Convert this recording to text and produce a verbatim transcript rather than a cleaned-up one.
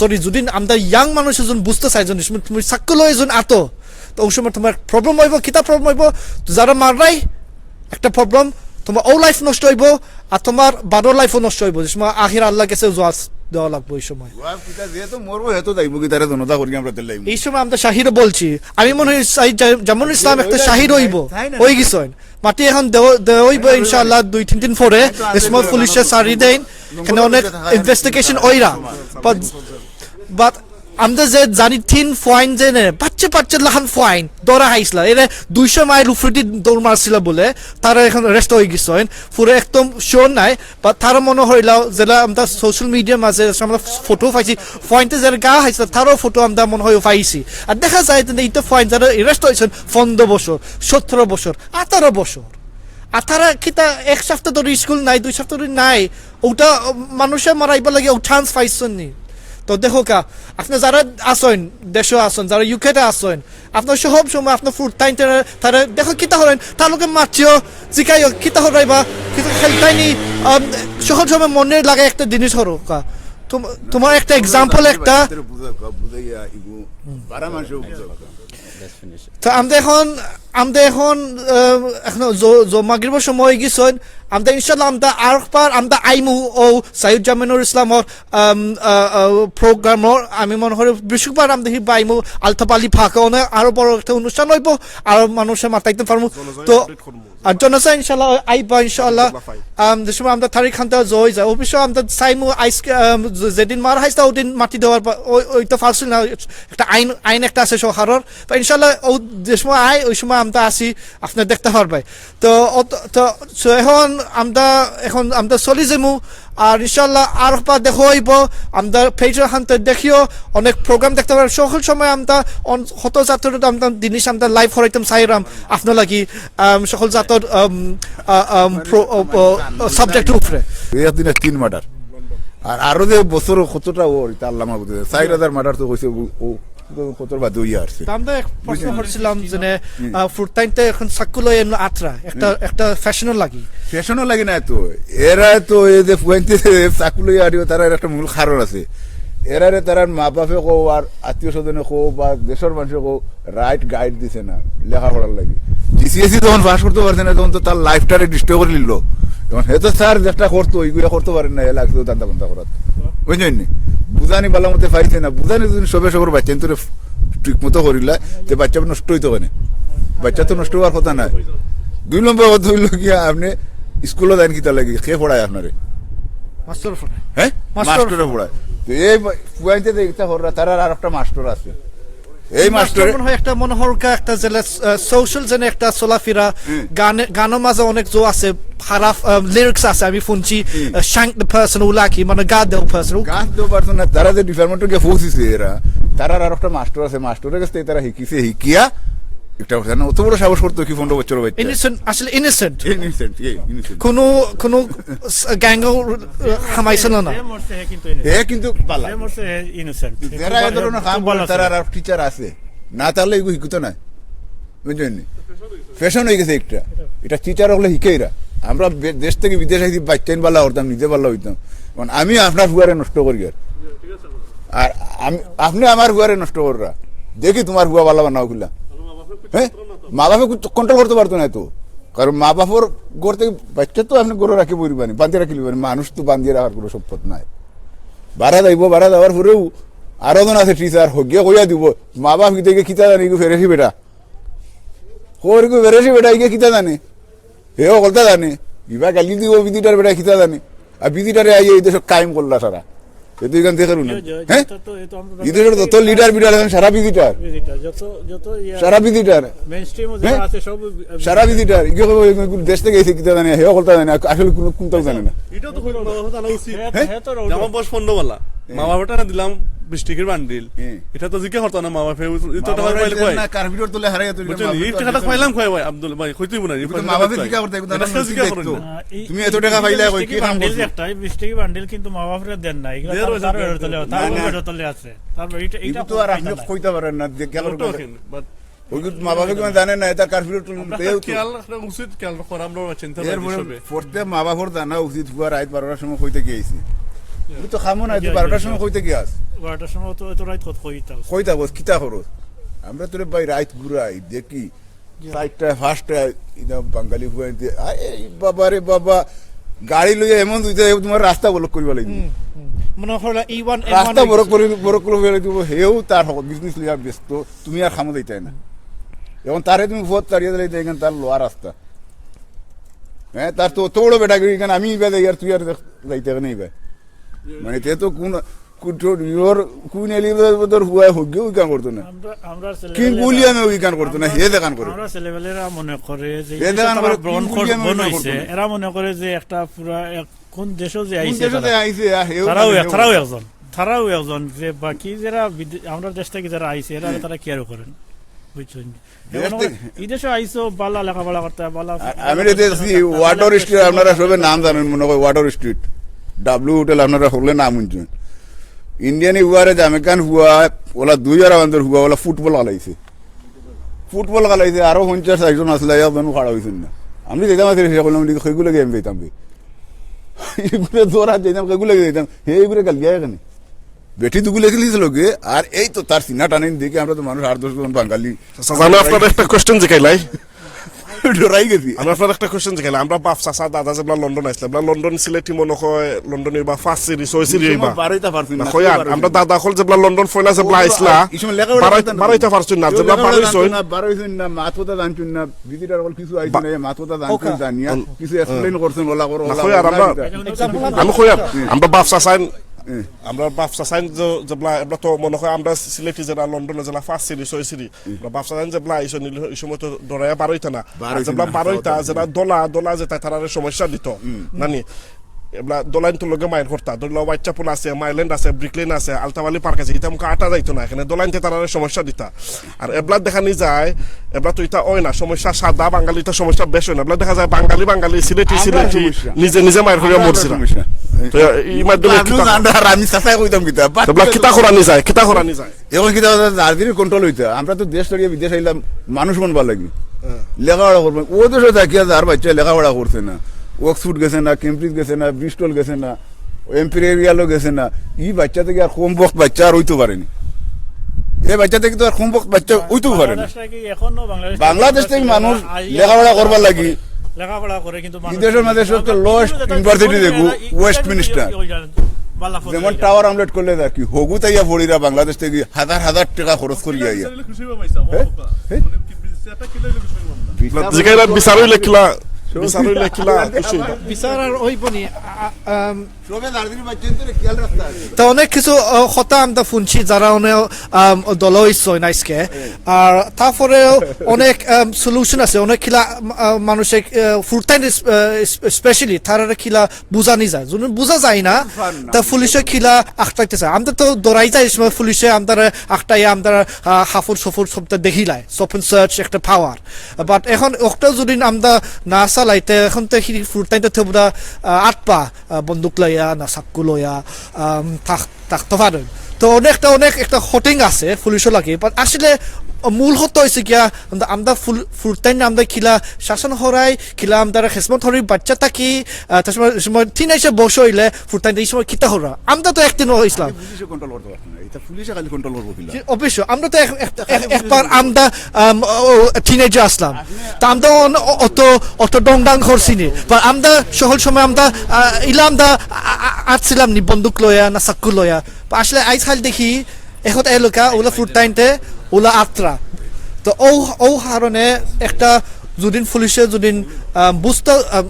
করি যদি আমরা ইয়াং মানুষ এজন বুঝতে চাই, যদি তুমি সাক্কুলো এজন আতো, তো ওই সময় তোমার প্রবলেম হইব। কিতা প্রবলেম হইব? তো যারা মাররাই একটা প্রবলেম, তোমার ও লাইফ নষ্ট হইব, আর তোমার বারো লাইফও নষ্ট হইব। যে সময় আখির আল্লাহ কাছে জোয়াজ দেওয়া লাগবে ওই সময়। ওয়াজ কিতা যেহেতু মরবো, হেতু যাইবো কি তারা জনতা করি আমরা তেল লাইমু। এই সময় আমরা শাহিরও বলছি, আমি মনে হয় সাইদ জা-, জামাল ইসলাম একটা শাহির হইব, তাই না? হয়ে গেছে। মাটি এখন দেওয়া দেওয়া হইব ইনশাআল্লাহ দুই তিন দিন পরে। এই সময় পুলিশে সারি দেন, এখানে অনেক ইনভেস্টিগেশন ওইরা। বাট আমরা যে জানি তিন পয়েন্ট যে নে, পাচ্ছে পাচ্ছে লাখান পয়েন্ট ধরা খাইছিল, এরা দুইশো মাইল উপরেদি দৌড় মারছিল বলে তারা এখন রেস্ট হয়ে গেছে। পুরো একদম শিওর নাই, বা তারা মনে হইল যেটা আমরা সোশ্যাল মিডিয়ার মাঝে আমরা ফটো পাইছি, পয়েন্টে যারা গা খাইছিল তারও ফটো আমরা মনে হয় পাইছি। আর দেখা যায় যে এইটা পয়েন্ট যারা রেস্ট হয়েছেন পনেরো বছর, সতেরো বছর, আঠারো বছর। আর তারা কিতা এক সপ্তাহ ধরে স্কুল নাই, দুই সপ্তাহ ধরে নাই, ওটা মানুষে মারাইবার লাগে ও চান্স পাইছেন নি। তো দেখো কা, আপনি যারা আছেন, দেশে আছেন, যারা ইউকেতে আছেন, আপনার সব সময় আপনার ফুড টাইম তারা, তারা দেখো কিতা করেন, তার লোকে মারছিও, জিকাইও, কিতা করাইবা, কিতা খেলতাই নি, আম, সব সময় মনে লাগে একটা জিনিস করো কা। তোম-, তোমার একটা এক্সাম্পল একটা। বুঝাইয়া ইগু বারা মানুষও বুঝে। তো আমরা এখন, আমরা এখন, আহ, এখন জ-, জ-, মাগরিবর সময় হয়ে গেছে। আমরা ইনশাল্লাহ আমরা আরবার আমরা আইমু ও সাইয়দ জামিনুর ইসলামর, আম, আহ, আহ, প্রোগ্রামর আমি মনে করি বৃহস্পতিবার আমরা হিবা আইমু আলতাফ আলী পার্কে, অনেক আরো বড় একটা অনুষ্ঠান হইব, আরো মানুষের মাতাইতে পারবো। তো আর জনতা ইনশাল্লাহ আইবা ইনশাল্লাহ। আম, যে সময় আমরা তারিখ খানটা জয় যায়, অবশ্য আমরা চাইমু আইস-, আম, যে-, যেদিন মার হাইস্তা ওদিন মাটি দেওয়ার পর ওই, ওইটা ফালসু না, একটা আইন, আইন একটা আছে সরকারর। তো ইনশাল্লাহ ও যে সময় আয় ওই সময় আমরা আসি, আপনি দেখতে পারবে। তো অত-, তো so এখন আমরা, এখন আমরা চলি যাইমু। আর ইনশাল্লাহ আর একবার দেখা হইব, আমরা পেজর হানতে দেখিও, অনেক প্রোগ্রাম দেখতে পারবেন। সকল সময় আমরা অন-, কত জাতর আমরা জিনিস আমরা লাইভ করাইতাম চাইরাম আপনার লাগি, আম, সকল জাতর, আম, আ, আম, প্রো-, ও, ও, ও, সাবজেক্টর উপরে। দুই হাজার তিন তিন মার্ডার। আর আরো যে বছর কতটা ওর, এটা আল্লাহ মাহবুদ। চার হাজার মার্ডার তো কইছে ও, ও কতর বাদে হইয়া আসছে। তো আমরা এক প্রশ্ন বুঝলেন? করছিলাম যে, হুম। আহ, ফুড টাইমটা এখন সাকুলো এমনি আত্রা, একটা, হুম। একটা ফ্যাশনও লাগি। ফ্যাশনও লাগে না তো। এরা তো এই যে ফুয়াইতে সাকুলো আরিও, তারা এর একটা মূল কারণ আছে। এরারে তারার মা বাপে কও আর আত্মীয় স্বজনে কও বা দেশের মানুষে কও, রাইট গাইড দিছে না লেখাপড়ার লাগি। জিসিএসসি যখন পাস করতে পারছে না, তখন তো তার লাইফটারে ডিস্ট্রয় করে নিল। এখন হে তো স্যার যেটা করতো, ওইগুলো করতে পারেন না, এ লাগছে ধান্দা বন্ধা করার। বুঝলেন নি? বুঝানি ভালো মতো পাইছে না, বুঝানি যদি সবে সবর বাচ্চা তোরে ঠিক মতো করিলা, তে বাচ্চা নষ্ট হইতো কেনে? বাচ্চা তো নষ্ট হওয়ার কথা নাই। দুই নম্বর কথা হইল কি, আপনি স্কুলে যান কিতা লাগি? কে পড়ায় আপনারে? মাস্টার পড়ায়। হ্যাঁ? মাস্টার মাস্টারে পড়ায়। তো এই ফুয়াইতে যে ইটা কররা, তারার আর একটা মাস্টার আছে। এই মাস্টার মাস্টার মনে হয় একটা, মনে হয় ওর একটা যে, আহ, সোশ্যাল যেন একটা চলাফেরা, হুম। গানে, গানের মাঝে অনেক জো আছে, খারাপ, আহ, লিরিক্স আছে, আমি শুনছি, হুম। আহ, shank the person, উলা কি, মানে, God the person। God the person না, তারা যে ডিপার্টমেন্টে গিয়ে পৌঁছিছে এরা, তারার আর একটা মাস্টার আছে, মাস্টারের কাছ থেকে তারা শিখিছে, শিখিয়া একটা কথা না, অত বড় সাহস করতো কি পনেরো বছর বাচ্চা? ইনোসেন্ট, আসলে ইনোসেন্ট। ইনোসেন্ট, ইয়ে, ইনোসেন্ট। কোনো, কোনো স-, গ্যাংও, আহ, হামাইছিল না। যে মরছে, হে কিন্তু ইনোসেন্ট। হে কিন্তু বালা। যে মরছে, হে ইনোসেন্ট। যারা এ ধরনের কাম করে, তারা আর টিচার আছে। না, তাহলে এগুলো শিখতো না। বুঝলেন নি? ফ্যাশন হয়ে গেছে একটা। এটা টিচার হলে শিখেইরা। আমরা বে-, দেশ থেকে বিদেশ আইছি, বাচ্চাইন বালা করতাম, নিজে বালা হইতাম। এখন আমি আপনার ফুয়ারে নষ্ট করি আর। আর আমি, আপনি আমার ফুয়ারে নষ্ট কররা। দেখি তোমার ফুয়া বালা বানাও কিলা। হ্যাঁ? মা বাপে কন্ট্রোল করতে পারতো না তো। কারণ মা বাপর ঘর থেকে বাচ্চা তো আপনি ঘরে রাখি বইবানি, বান্ধি রাখি লিবানি, মানুষ তো বান্ধিয়ে রাখার কোনো সম্পদ নাই। বারা যাইব, বারা যাওয়ার পরেও আরো জন আছে টিচার, হগিয়ে কইয়া দিব, মা বাপ কিতা কিতা জানে, ইগু ফেরেসি বেটা। কর ইগু ফেরেসি বেটা, ইগে কিতা জানে? হেও কলতা জানে। ইবা গালি দিব, ভিজিটার বেটা কিতা জানে? আর ভিজিটারে আইয়ে এই দেশে কায়েম করলা সারা। এ তো এখান থেকে রুনা। হ্যাঁ? এই দেশের যত লিডার বিডার এখন সারা ভিজিটার। ভিজিটার, যত, যত ইয়া সারা ভিজিটার। মেইনস্ট্রিমও যারা হ্যাঁ? আছে সব সারা ভিজিটার। ইগে কইবো, ইগে দেশ থেকে এসে কিতা জানে, হেও কলতা জানে, আসলে কোনো কোনটাও জানে না। এটা তো কইবো, বাবা, জানা উচিত। হ্যাঁ? হ্যাঁ, তো রোড। আমার বয়স পনেরো বালা। হুম। মা বাবাটা না দিলাম বিশ টিকির বান্ডিল। হুম। এটা তো জিজ্ঞাসা করতো না মা বাপে, ও-, ও তো মা টাকা বাবারে পাইলে দিলেন কয়? না, কার্পের তলে হারাই গেল, বুঝছেন? এই টাকা তো পাইলাম কয় ভাই, আব্দুল ভাই, কইতেই না, ই বুঝতে মা বাপে জিজ্ঞাসা করতে, এটা জিজ্ঞাসা করেন না। না। আহ, এই, তুমি এই এত টাকা পাইলে বিশ কই, টিকি কি কাম বান্ডিল করছো? একটা, এই বিশ টিকি বান্ডিল কিন্তু মা বাপরে দেন না, এগুলো দেড় তার, হাজার তার টাকা। অর্ডার তলে, না, তার না। অর্ডার তলে আছে। তারপর এটা, এটা ইগু তো আর আপনি কইতা পারেন না, যে কেন ওটাও করবেন? কেন? But ওই কিন্তু মা বাপে কেউ জানে না, এটা কার্পের তলে আমরা তো খেয়াল রাখা উচিত, খেয়াল করা আমরা চিন্তা এর করি বলে সবে। পড়তে মা বাপর জানা উচিত, ফুয়া রাত বারোটার সময় কইতে গিয়েছি। তুই তো খামো না, তুই বারোটার সময় কইতে গিয়াস। বারোটার সময় তো, তো রাইত কত কইতা? কইতা বস, কিতা খরচ? আমরা তোরে ভাই রাইত ঘুরাই, দেখি। চারটা, পাঁচটা, ইদা বাঙালি ফুয়াইতে, আরে বাবা রে বাবা, গাড়ি লইয়া এমন দুইটা, তোমার রাস্তা ব্লক করিবা লাগবে। মনে করো ই ওয়ান রাস্তা ব্লক করি, ব্লক করে ফেলে দিব। হেও তার বিজনেস লইয়া ব্যস্ত, তুমি আর খামো যাইতায় না। এখন তারে তুমি ফুয়াত তাড়িয়ে দিলে, এখানে তার লোয়া রাস্তা। হ্যাঁ, তার তো অত বড় বেটা গিরি, এখানে আমি ইবা যাই আর তুই আর যাইতে নেই ভাই। মানে তে তো কোন কুটোর ইয়র কুইন এলিজাবেথর হুয়ায় হগ্গে ওই কাম করতো না। আমরা আমরা কিং উইলিয়ামে ওই কাম করতো না, হে দেখান করে। আমরা ছেলেবেলেরা মনে করে যে হে দেখান করে, গ্রহণ কিং উইলিয়ামে ওই কাম হইছে। করতো না। এরা মনে করে যে একটা পুরা এক কোন দেশও যে কোন আইছে দেশে তারা। যে আইছে, আ, হেও তারাও মানে এক- হেও। তারাও একজন, তারাও একজন যে বাকি যারা বিদে- আমরা দেশ থেকে যারা আইছে এরা তারা কেয়ারও করেন, বুঝছেন? দেশ এখন থেকে- এই দেশে আইছো, বালা লেখাপড়া করতে, বালা আ-, আমি রেতে আছি ওয়াটার স্ট্রিট, আপনারা সবে নাম জানেন মনে হয়, ওয়াটার স্ট্রিট, ডাব্লিউ হোটেল, আপনারা হলে নাম শুনছেন। ইন্ডিয়ানি হুয়ারে জামেকান হুয়া, ওলা দুই আর আমাদের হুয়া, ওলা ফুটবল খেলাইছে, ফুটবল খেলাইছে, আরো পঞ্চাশ ষাট জন আসলে, একজন খাড়া হইছেন না। আমি যেতাম আছে, সে বললাম, "সেগুলো গিয়ে আমি যেতাম বে।" এগুলো ধরা যেতাম, সেগুলো গিয়ে যেতাম, হে এগুলো কাল গিয়ে এখানে বেটি দুগুলো খেলিছিল গিয়ে, আর এই তো তার সিনা টানেন দেখে আমরা তো মানুষ আট দশ জন বাঙালি। আচ্ছা, আমি আপনার একটা কোশ্চেন জিকাইলাই। ডরাই গেছি। আমি আপনার একটা কোশ্চেন জিকাইলাই। আমরা বাপ চাচা দাদা যেবলা লন্ডন আইসলাম, এবলা লন্ডন সিলেটি মনে হয় লন্ডনের বা ফার্সি রিসোর্সি রিয়ে বা বারোইতা পারছি না, না, কই আর আমরা দাদা অকল যেবলা লন্ডন ফয়লা যেবলা আইসলা, এই সময় লেখাপড়া বারোই- জানতাম না। বারোইতা পারছুন না, কেউ যেবলা লেখাপড়া বারোই জানতো সইন। না, বারোই সইন না, মাত কথা জানছুন না, ভিজিটার অকল কিছু আইছে না, মাত কথা জানছুন, জানিয়া কিছু এক্সপ্লেইন করছেন, ওলা করো, না, ওলা কই আর করো, আমরা, না, এটা। আমি কই আর, আমরা বাপ চাচাইন, আমরা বাপ চাচাইন যে, যেবলা, এবলা তো মনে হয় আমরা সিলেটি যেরা লন্ডনে যেলা ফার্সি রিসোর্সি রি, আমরা বাপ চাচাইন যেবলা আইসন, এই সময় তো ডরাইয়া বারোইতা না। আর বারোইতা যেবলা না, বারোইতা, বারোইতা। যেরা দলা, দলা যেতা তারারে সমস্যা দিত, নানি? এবলা দলাইন তো লগে মাইর করতা, ধরলা হোয়াইটচ্যাপেল আছে, মাইল্যান্ড আছে, ব্রিকলেন আছে, আলতাবালি পার্ক আছে, ইতা মুখে আটা যাইতো না, এখানে দলাইনতে তারারে সমস্যা দিতা। আর এবলা দেখা নি যায়, এবলা তো ইতা অয় না, সমস্যা সাদা বাঙালি ইতা সমস্যা বেশ অয় না, এবলা দেখা যায় বাঙালি বাঙালি, সিলেটি আমরা সিলেটি, সমস্যা। নিজে নিজে মাইর করিয়া আমরা মরছিলা। সমস্যা। তো এই মাধ্যমে আপনি কিতা জানরা আর আমি চাচাই কইতাম কিতা, বাদ এবলা কিতা করা নি যায়, কিতা করা নি যায়? এখন কিতা দার্জিলিং কন্ট্রোল হইতা, আমরা তো দেশ ছাড়িয়া বিদেশ আইলাম মানুষ বনবার লাগি, লেখাপড়া করবো। ও দেশে থাকিয়া যার বাচ্চা লেখাপড়া করছে না, অক্সফোর্ড গেছে না, কেমব্রিজ গেছে না, ব্রিস্টল গেছে না, এম্পেরিয়ালও গেছে না, ই বাচ্চা থেকে আর কম বক্ত বাচ্চা আর হইতে পারেনি। এই বাচ্চা থেকে তো আর কম বক্ত বাচ্চা হইতেও পারেনি। বাংলাদেশ থেকে এখনো বাংলাদেশ বাংলাদেশ থেকে মানুষ আইয়া লেখাপড়া করবার লাগি লেখাপড়া করে কিন্তু মানুষ বিদেশের মাঝে সবচেয়ে আমরা lowest যেটা university দেখি দেখবো, এরা ওয়েস্টমিনিস্টার। ওই জায়গায় বালা ফজলে যেমন যায়। টাওয়ার হ্যামলেট করলে দেখি, হগু তাইয়া পড়িরা বাংলাদেশ থেকে হাজার হাজার টাকা খরচ করিয়া আইয়া। খুশি হইবা মাইসা, হ্যাঁ? বাবা। হ্যাঁ? মানে কি বিচারটা কিলা হইলে খুশি হইবা না? জিকাইলা বিচার হইলে কিলা, বিচার হইলে কিলা, খুশি হইবা। বিচার আর ওই বনি, আ, আ, আম, সবে দার্জিলিং বাচ্চাইন্তরে খেয়াল রাখতে হবে। তা অনেক কিছু আহ, কথা আমরা শুনছি যারা অনেক আম, দল হইছে নাইসকে। আর তারপরেও অনেক সলিউশন আছে, অনেক কিলা আহ, মানুষে ফুল টাইম স্পেশালি তারা কিলা বুঝানি যায়, যদি বুঝা যায় না তা পুলিশে কিলা আটকাইতে চায়। আমরা তো ডরাই যাই সময় পুলিশে আমরা আটকাইয়া আমরা হাফুর সফুর সবটা দেখিলাই, সপেন সার্চ একটা পাওয়ার। বাট এখন ওটা যদি আমরা না চালাইতে এখন তো ফুল টাইম তো আমরা আটপা আহ, বন্দুক লইয়া না চাক্কু লইয়া আম, থাক থাকতে পারেন। তো অনেকটা অনেক একটা হটিং আছে পুলিশও লাগে, বাট আসলে মূল কথা হয়েছে কিয়া আমরা আমরা ফুল ফুল টাইম আমরা কিলা শাসন হরাই, কিলা আমরা খেসমত হরি বাচ্চা থাকি, আহ, তার সময় সময় টিনেজে বসে হইলে ফুল টাইম এই সময় কিতা হরা, আমরা তো একদিন ইসলাম পুলিশে কন্ট্রোল করতে পারতো না, এটা পুলিশে খালি কন্ট্রল করবো কিলা। অবশ্য আমরা তো এক- এক- এক- একবার আমরা টিনেজে আসলাম, তা আমরা অন- অ- অত অত ডং ডাং করছি নি, বা আমরা সকল সময় আমরা আহ, ইলা আমরা আ- আ- আটছিলাম নি বন্দুক লইয়া না চাক্কু লইয়া। বা আসলে আইজ কাল দেখি এখন এলাকা ওলা ফুল টাইমতে ওলা আত্রা। তো ও ও কারণে একটা যদিন পুলিশে যদিন আহ, বুঝতে আহ,